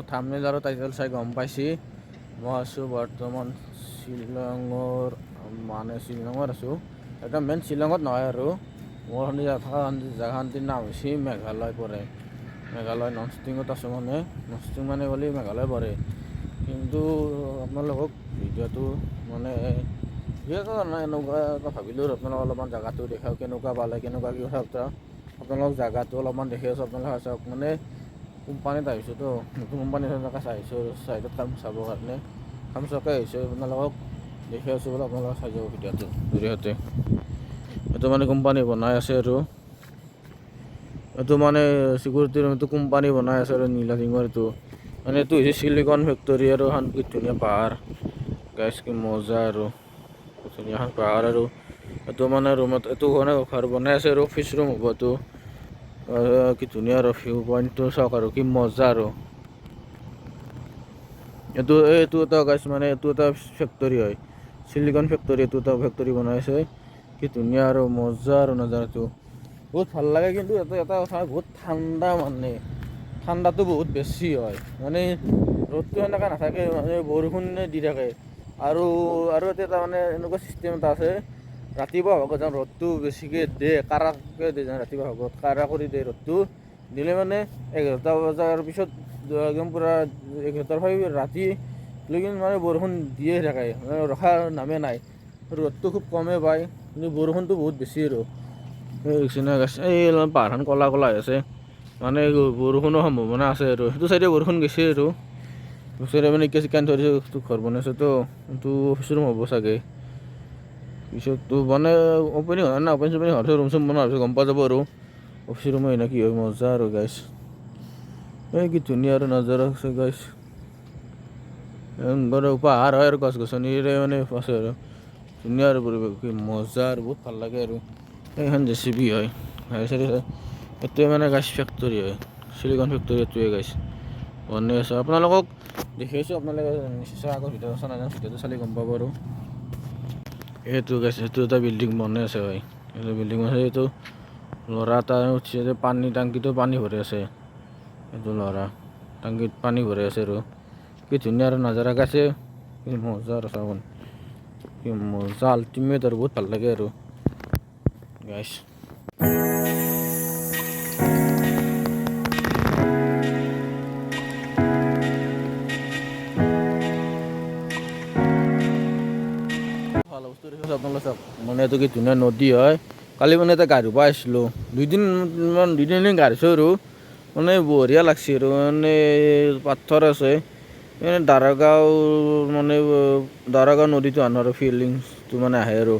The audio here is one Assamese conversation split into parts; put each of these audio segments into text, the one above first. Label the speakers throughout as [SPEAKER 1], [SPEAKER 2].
[SPEAKER 1] থাম্বনেইল আৰু টাইটেল চাই গম পাইছি। মই আছোঁ বৰ্তমান শ্বিলঙৰ, মানে শ্বিলঙত আছোঁ। একদম মেইন শ্বিলঙত নহয় আৰু মোৰ থকা জেগাখিনিৰ নাম হৈছে মেঘালয় পৰে। মেঘালয় ননষ্টিঙত আছোঁ, মানে ননষ্টিং মানে ক'লে মেঘালয় পৰে। কিন্তু আপোনালোকক ভিডিঅ'টো মানে ভিডিঅ'টো এনেকুৱা এটা ভাবিলোঁ, আপোনালোক অলপমান জেগাটো দেখাওঁ, কেনেকুৱা পালে, কেনেকুৱা কি কথা বতৰা। আপোনালোক জেগাটো অলপমান দেখি আছোঁ, আপোনালোকে চাওক। মানে কোম্পানীত আহিছোঁতো, নতুন কোম্পানী এনেকৈ চাইছোঁ আৰু চাইডত কাম চাবৰ কাৰণে কাম চোৱাকৈ আহিছোঁ। আপোনালোকক দেখি আছোঁ বোলো, আপোনালোকে চাই যাব ভিডিঅ'টো জৰিয়তে। এইটো মানে কোম্পানী বনাই আছে আৰু এইটো মানে চিকিউৰিটিৰ এইটো কোম্পানী বনাই আছে আৰু নীলা টিঙৰ এইটো মানে এইটো হৈছে চিলিকন ফেক্টৰী। আৰু এখন কি ধুনীয়া পাহাৰ গাইছ, কি মজা আৰু ধুনীয়া এখন পাহাৰ। আৰু এইটো মানে ৰুমত এইটো মানে ঘৰ বনাই আছে আৰু অফিচ ৰুম হ'ব এইটো। কি ধুনীয়া আৰু ভিউ পইণ্টটো চাওক আৰু কি মজা। আৰু এইটো এটা গাইছ, মানে এইটো এটা ফেক্টৰী হয়, চিলিকন ফেক্টৰী। এইটো এটা ফেক্টৰী বনাই আছে। কি ধুনীয়া আৰু মজা আৰু নজাৰাটো বহুত ভাল লাগে। কিন্তু এটা কথা, বহুত ঠাণ্ডা, মানে ঠাণ্ডাটো বহুত বেছি হয়। মানে ৰ'দটো সেনেকুৱা নাথাকে, মানে বৰষুণে দি থাকে। আৰু আৰু এটা মানে এনেকুৱা চিষ্টেম এটা আছে, ৰাতিপুৱা ভাগত যেন ৰ'দটো বেছিকৈ দিয়ে, কাৰাকৈ দিয়ে। যেন ৰাতিপুৱা ভাগত কাৰা কৰি দিয়ে। ৰ'দটো দিলে মানে 11টা বজাৰ পিছত একদম পূৰা 11টাৰ পৰা ৰাতি লেকিন মানে বৰষুণ দিয়ে থাকে, মানে ৰখাৰ নামেই নাই। ৰ'দটো খুব কমেই পায়, কিন্তু বৰষুণটো বহুত বেছি। আৰু এই অলপ পাহাৰখন ক'লা ক'লা হৈ আছে, মানে বৰষুণৰ সম্ভাৱনা আছে। আৰু সেইটো চাইডে বৰষুণ গৈছে। আৰু চাইডে মানে এতিয়া চিকান থৈ দিছে, ঘৰ বনাইছেতো, এইটো অফিচ ৰুম হ'ব চাগে। পিছততো মানে অপেনিং হোৱা নাই, অপেনিং চপেনিং হোৱাৰ পিছত, ৰুম চুম বনোৱাৰ পিছত গম পোৱা যাব আৰু অফিচ ৰুম হয় নে কি হয়। মজা আৰু গাইছ, এই কি ধুনীয়া আৰু নজাৰা আছে গাইছ। বাৰু পাহাৰ হয় আৰু গছ গছনিৰে মানে আছে আৰু ধুনীয়া আৰু পৰিৱেশ, কি মজা আৰু বহুত ভাল লাগে। আৰু এইখন জেচিবি হয়, এইটোৱে মানে গাইছ ফেক্টৰী হয়, চিলিকন ফেক্টৰী এইটোৱে গাইছ বনাই আছে। আপোনালোকক দেখিছোঁ, আপোনালোকে নিশ্চয় আগৰ ভিডিঅ' চোৱা নাই, ভিডিঅ'টো চালে গম পাব। আৰু এইটো গাইছ, এইটো এটা বিল্ডিং বনাই আছে হয়, এইটো বিল্ডিং আছে। এইটো ল'ৰা এটা উঠিছে যে পানী টেংকিটো পানী ভৰি আছে। এইটো ল'ৰা টেংকিত পানী ভৰি আছে। আৰু কি ধুনীয়া আৰু নজাৰা গাইছে, কি মজা আৰু চাবোন, কি মজা, আল্টিমেট আৰু বহুত ভাল লাগে আৰু গাইছ। ভাল বস্তু দেখিছোঁ আপোনালোকে চাওক, মানে এইটো কি ধুনীয়া নদী হয়। কালি মানে এটা গা ধুব আহিছিলোঁ, দুইদিনমান, দুইদিন গা ধুইছোঁ আৰু মানে বঢ়িয়া লাগছে। আৰু মানে পাথৰ আছে, মানে দাৰাগাঁও, মানে দাৰাগাঁও নদীটো আনো আৰু ফিলিংছটো মানে আহে। আৰু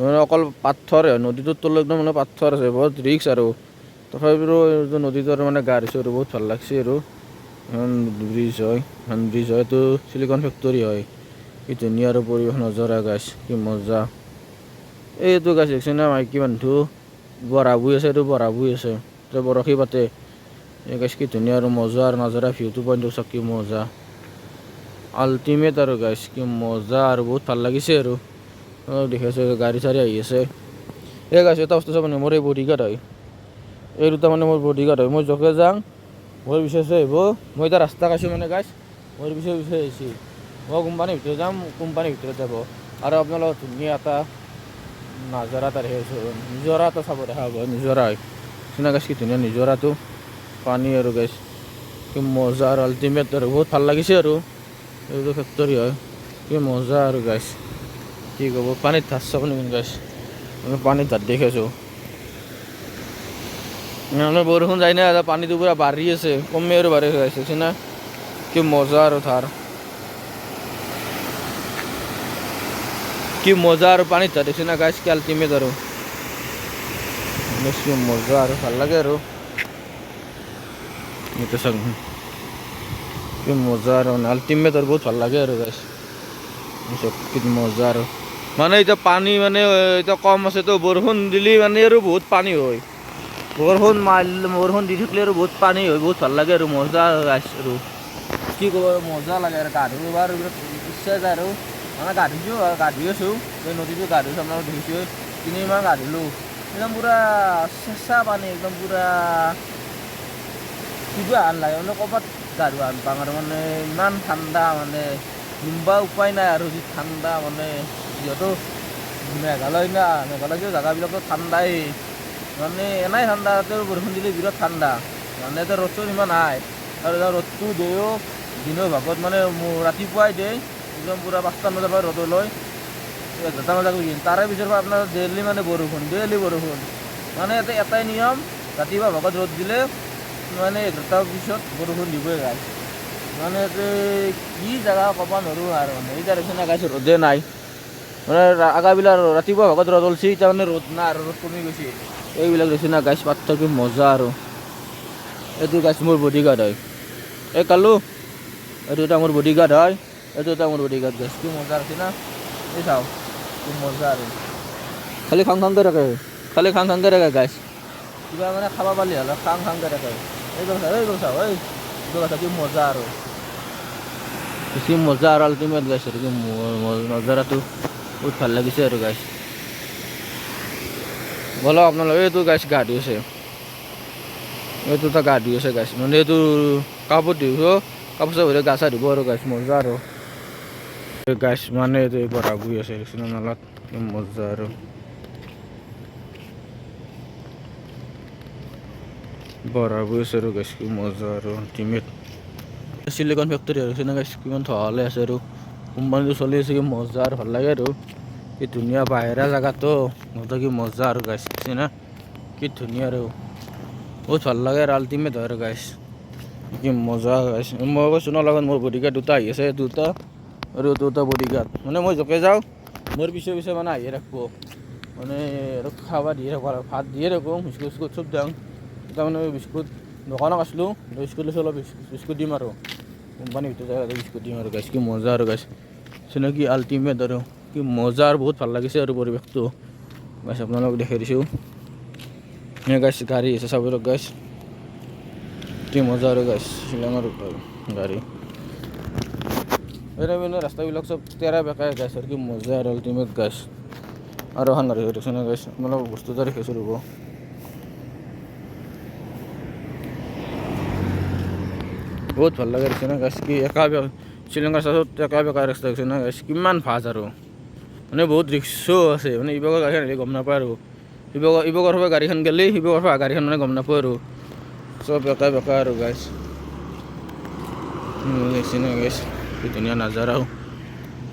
[SPEAKER 1] মানে অকল পাথৰ হয় নদীটোৰ তলত, একদম মানে পাথৰ আছে, বহুত ৰিক্স। আৰু তথাপিও এইটো নদীটো আৰু মানে গা ধুইছোঁ আৰু বহুত ভাল লাগছে। আৰু এখন ব্ৰিজ হয়, এখন ব্ৰিজ হয়, এইটো চিলিকন ফেক্টৰী হয়। কি ধুনীয়া আৰু পৰিৱেশ নজৰা গাইছ, কি মজা। এইটো গাছ দেখিছে না, মাইকী মানুহটো বঢ়া বৈ আছে, এইটো বঢ়া বৈ আছে, এইটো বৰশী পাতে। এই গাছ কি ধুনীয়া আৰু মজা আৰু নজৰা ভিউটো পইণ্টটো চাওক, কি মজা, আল্টিমেট আৰু গাইছ, কি মজা আৰু বহুত ভাল লাগিছে। আৰু দেখি আছোঁ গাড়ী চাড়ী আহি আছে। এই গাইছ, এটা বস্তু চাব, মোৰ এই বডিগাৰ্ড হয়, এই দুটা মানে মোৰ বডিগাৰ্ড হয়। মই য'তে যাওঁ মোৰ পিছে পিছে আহিব। মই এতিয়া ৰাস্তা খাইছোঁ মানে গাইছ, মোৰ পিছে পিছে আহিছে। মই কোম্পানীৰ ভিতৰত যাম, কোম্পানীৰ ভিতৰত যাব। আৰু আপোনালোকৰ ধুনীয়া এটা নাজাৰা এটা দেখাইছোঁ, নিজৰা এটা চাব দেখা হ'ব, নিজৰা হয় চিনা গাছ, কি ধুনীয়া নিজৰাটো পানী আৰু গাইছ, কি মজা আৰু আল্টিমেট আৰু বহুত ভাল লাগিছে। আৰু এইটো ফেক্টৰী হয়, কি মজা আৰু গাইছ, কি ক'ব। পানীত ধাৰ চাব নেকি গাইছ, আমি পানীত ধাৰ দেখি আছোঁ। মানে বৰষুণ যায় না, পানীটো পূৰা বাঢ়ি আছে, কমে আৰু বাঢ়ি আছে না, কি মজা আৰু ধাৰ, কি মজা আৰু পানীত ধাৰ দেখিছে না গাইছ, কি আল্টিমেট আৰু কি মজা আৰু ভাল লাগে। আৰু এইটো চাওক, কি মজা আৰু আল্টিমেট আৰু বহুত ভাল লাগে। আৰু গাইছ কি মজা আৰু মানে এতিয়া পানী মানে এতিয়া কম আছেতো, বৰষুণ দিলে মানে আৰু বহুত পানী হয়। বৰষুণ মাৰিলে, বৰষুণ দি থাকিলে আৰু বহুত পানী হয়, বহুত ভাল লাগে আৰু মজা গাইছ। আৰু কি ক'ব, মজা লাগে আৰু গা ধুব আৰু ইচ্ছা যায়। আৰু মানে গা ধুইছোঁ, গা ধুই আছোঁ এই নদীটো গা ধুইছোঁ, আপোনালোক দেখিছোঁ, তিনিবাৰ গা ধুলোঁ। একদম পূৰা চেঁচা পানী, একদম পূৰা কিবা ভাল লাগে, মানে ক'ৰবাত গা ধোৱা পাওঁ আৰু মানে ইমান ঠাণ্ডা মানে নিম্বা উপায় নাই আৰু যি ঠাণ্ডা মানে যিহেতু মেঘালয় না, মেঘালয় জেগাবিলাকতো ঠাণ্ডাই মানে এনেই ঠাণ্ডা, তাতে বৰষুণ দিলে বিৰাট ঠাণ্ডা মানে ইয়াতে ৰ'দ চ'দ ইমান নাই আৰু ৰ'দটো দিয়েও দিনৰ ভাগত মানে ৰাতিপুৱাই দিয়ে একদম পূৰা 5টা বজাৰ পৰা ৰ'দ ওলায় 11টা বজালৈকে, তাৰে পিছৰ পৰা আপোনাৰ ডেইলি মানে বৰষুণ, ডেইলি বৰষুণ মানে ইয়াতে এটাই নিয়ম, ৰাতিপুৱা ভাগত ৰ'দ দিলে মানে 11টাৰ পিছত বৰষুণ দিবই গাইছ। মানে ইয়াতে কি জেগা ক'ব নোৱাৰোঁ আৰু মানে এতিয়া দেখিছে না গাইছ ৰ'দে নাই মানে আগাবিলাক ৰাতিপুৱা ভাগত ৰ'দ ওলছি, এতিয়া মানে ৰ'দ নাই আৰু ৰ'দ কমি গৈছে। এইবিলাক দেখিছে না গাইছ পাথৰ কি মজা আৰু এইটো গাইছ মোৰ বডিগাৰ্ড হয়, এই কালো এইটো এটা মোৰ বডিগাৰ্ড হয়, এইটো এটা মোৰ বডিগাৰ্ড গাইছ, কি মজা আছে না, এই চাওক কি মজা আৰু খালি খাং খাংকৈ থাকে, খালি খাং খাংকৈ থাকে গাইছ, কিবা মানে খাব পালি হ'লে খাং খাংকৈ থাকে। এইবিলাক চাওঁ, এইবিলাক চাওঁ, এইবিলাক চাওঁ কি মজা আৰু বেছি মজা আৰু আল্টিমেট গাইছ আৰু কি নজাৰাটো বহুত ভাল লাগিছে আৰু গাইছ। ব'লক আপোনালোকে এইটো গাইছ গা ধুই আছে, এইটো এটা গা ধুই আছে গাইছ, মানে এইটো কাপোৰ ধুব, কাপোৰ চাপোৰ গা চা ধুব আৰু গাইছ মজা আৰু গাইছ মানে এইটো বৰা গৈ আছে নলাত কি মজা আৰু বৰা গৈ আছে আৰু গাইছ কি মজা আৰু আল্টিমেট। চিলিকন ফেক্টৰী আৰু গাইছ কিমান থহালে আছে আৰু কোম্পানীটো চলি আছে কি মজা আৰু ভাল লাগে আৰু কি ধুনীয়া বাহিৰা জেগাটো মজা কি মজা আৰু গাইছ না কি ধুনীয়া আৰু বহুত ভাল লাগে আৰু আল্টিমেট হয় আৰু গাইছ কি মজা গাইছ। মই কৈছোঁ ন লগত মোৰ বডিগাৰ্ড দুটা আহি আছে, দুটা আৰু দুটা বডিগাৰ্ড মানে মই য'তে যাওঁ মোৰ পিছে পিছে মানে আহিয়ে থাকিব, মানে আৰু খাব দিয়ে থাকোঁ আৰু ভাত দিয়ে থাকোঁ, বিস্কুট চিস্কুট চব দিওঁ। তাৰমানে বিস্কুট দোকানত আছিলোঁ, বিস্কুট লৈছোঁ অলপ বিস্কুট দিম আৰু কোম্পানীৰ ভিতৰত যাই বিস্কুট দিম আৰু গাইছ কি মজা আৰু গাইছ চিনাকি আল্টিমেট আৰু কি মজা আৰু বহুত ভাল লাগিছে আৰু পৰিৱেশটো গাইছ আপোনালোকক দেখাই দিছোঁ। গাইছ গাড়ী আছে চাব গাইছ কি মজা আৰু গাইছ শ্বিলঙৰ গাড়ী, এই ৰাস্তাবিলাক চব তেৰা বেকাই গাইছ আৰু কি মজা আৰু আল্টিমেট গাইছ। আৰু এখন গাড়ী দেখিছে না গাইছ, আপোনালোকক বস্তু এটা দেখিছোঁ ৰ'ব, বহুত ভাল লাগে দেখিছে না গাইছ কি একা শ্বিলঙৰ চাছত একা বেকা ৰাস্তা দেখিছে না গাইছ কিমান ভাজ আৰু মানে বহুত ৰিক্সো আছে মানে ইবাগৰ গাড়ীখন আহিলে গম নাপায় আৰু ইবাগৰ পৰা গাড়ীখন গ'লে শিৱসাগৰ পৰা গাড়ীখন মানে গম নাপায় আৰু চব বেকা বেকা আৰু গাইছ দেখিছে না গাইছ কি ধুনীয়া নাজাৰা,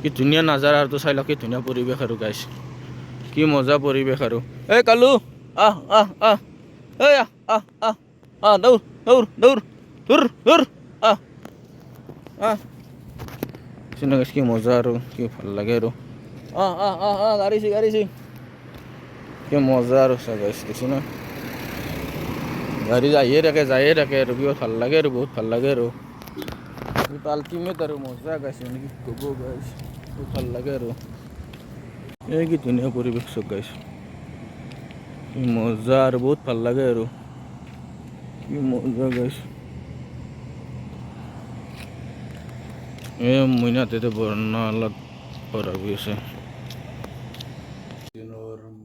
[SPEAKER 1] কি ধুনীয়া নাজাৰা আৰু চাই লওক কি ধুনীয়া পৰিৱেশ আৰু গাইছ কি মজা পৰিৱেশ আৰু। এই কালু আহ আহ আহ এই আহ আহ আহ আহ দৌৰ দৌৰ দৌৰ দৌৰ দৌৰ আহ আহ চিনা গাইছ কি মজা আৰু কি ভাল লাগে আৰু আহ আহ আহ আহ গাড়ী গাড়ী কি মজা আৰু গাইছ দেখিছে না গাড়ী আহিয়ে থাকে যায়ে থাকে আৰু কিবা ভাল লাগে আৰু বহুত ভাল লাগে আৰু আল্টিমেট আৰু মজা গাইছ মানে কি ক'ব গাইছ বহুত ভাল লাগে আৰু এই কি ধুনীয়া পৰিৱেশ চব গাইছ কি মজা আৰু বহুত ভাল লাগে আৰু কি মজা গাইছ। এই মইনাতে বৰ্ণালত ভৰা গৈ আছে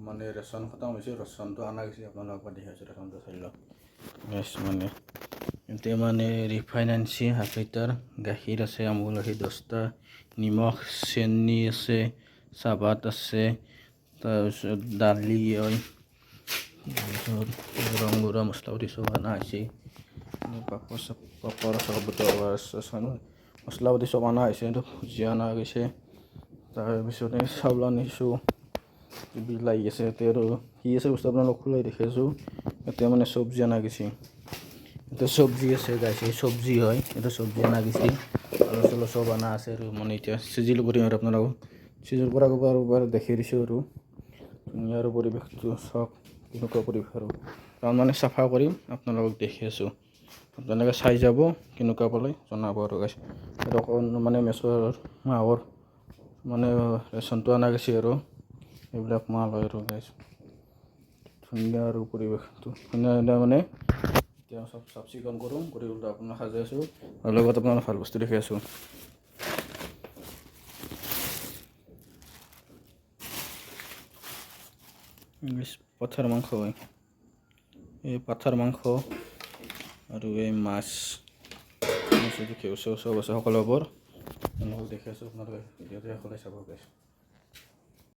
[SPEAKER 1] মানে ৰেচন খতম হৈছে, ৰেচনটো অনা গৈছে আপোনালোকক দেখাইছোঁ, ৰেচনটো চাই লওক গাইছ। মানে এতিয়া মানে ৰিফাইন আনিছে হাফ লিটাৰ, গাখীৰ আছে আমুল গাখীৰ 10টা, নিমখ চেনি আছে, চাহপাত আছে, তাৰপিছত দালি হয়, তাৰপিছত ৰং গুড়া মছলা পাতি চব অনা হৈছে, পাপৰ পাপৰ মছলা পাতি চব অনা হৈছে, ভুজিয়া অনা গৈছে, তাৰপিছত চাউল আনিছোঁ, বিলাহী আছে ইয়াতে আৰু কি আছে বস্তু আপোনালোক খোলাই দেখাইছোঁ। এতিয়া মানে চব্জি অনা গৈছে, এতিয়া চব্জি আছে গাইছে, চব্জি হয় এইটো চব্জি অনা গৈছে, আলু চালু চব অনা আছে আৰু মানে এতিয়া চিজিল কৰিম আৰু আপোনালোকক চিজিল কৰা আৰু দেখাই দিছোঁ আৰু ধুনীয়া আৰু পৰিৱেশটো চাওক কেনেকুৱা পৰিৱেশ আৰু কাৰণ মানে চাফা কৰিম আপোনালোকক দেখি আছোঁ, আপোনালোকে চাই যাব কেনেকুৱা পালে জনাব আৰু গাইছ। আৰু মানে মেচৰ মাহৰ মানে ৰেচনটো অনা গৈছে আৰু এইবিলাক মাল হয় আৰু গাইছ ধুনীয়া আৰু পৰিৱেশটো ধুনীয়া ধুনীয়া মানে এতিয়া চব চাফ চিকুণ কৰোঁ কৰি আপোনাক সাজাই আছোঁ আৰু লগত আপোনাক ভাল বস্তু দেখি আছোঁ। পথাৰ মাংস হয়, এই পাথাৰ মাংস আৰু এই মাছ আছে, ঘিউ চিউ চব আছে, সকলোবোৰ। দেখি আছোঁ, আপোনালোকে ভিডিঅ'টো শেষলৈ চাব গাইছ।